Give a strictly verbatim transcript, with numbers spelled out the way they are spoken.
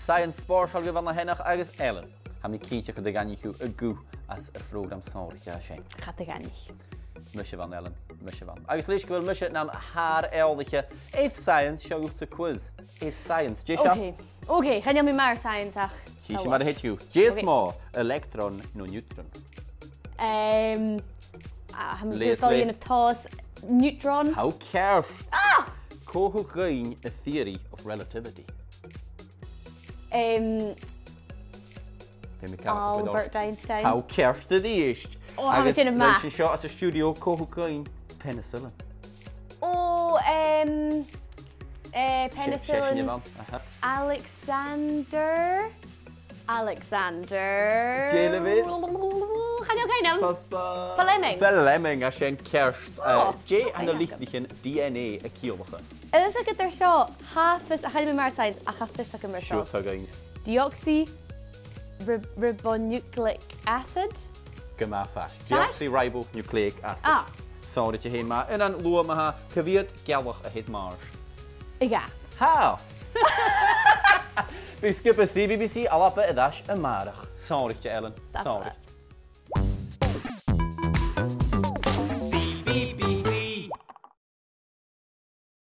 Science spòrsail gu bheil na h-aithneachadh agus Ellen. Tha mi cinnteach gun do dh'aithnich thu an guth às a' phrògram sònraichte sin. Cha do dh'aithnich. Mise a bh' ann, Ellen, mise a bh' ann. Agus leis gu bheil mise nam shàr-eòlaiche air science, seo dhutsa quiz air science. Dè seo? Ok, ok, chan eil mi math air science ach... Chì sinn mar a thèid thu. Dè as motha, electron no neutron? Em, ah, tha mi a' dol a dhèanamh tomhas, neutron. Tha thu ceart. Ah! Cò thug dhuinn a theory of relativity? Em, Albert Einstein. Tha thu ceart a-rithist. Ò, tha mi a' dèanamh math. Agus lean sinn seo às an stiùidio, cò thug dhuinn penicillin? Ò, em, eh, penicillin. Aha. Alexander. Alexander. Dè leibh? Chan eil cuimhn' agam. F-, f-, Fleming. Fleming, tha sin ceart. Ò, eh, dè na litrichean D N A a' ciallachadh? Is agad air seo, tha fios, chan eil mi math air science, ach tha fios agam air seo. Siuthad againn. Deoxy rib-, ribonucleic acid. Gu math fhathast. Fhathast? Deoxyribonucleic acid. Ah. Sònraichte fhèin math. Aon luath ma-thà, cia mheud gealach a th' air Màrs? Dhà. Tha! Bidh sgioba C B B C Alba air ais a-màireach. Sònraichte, Ellen. Sònraichte.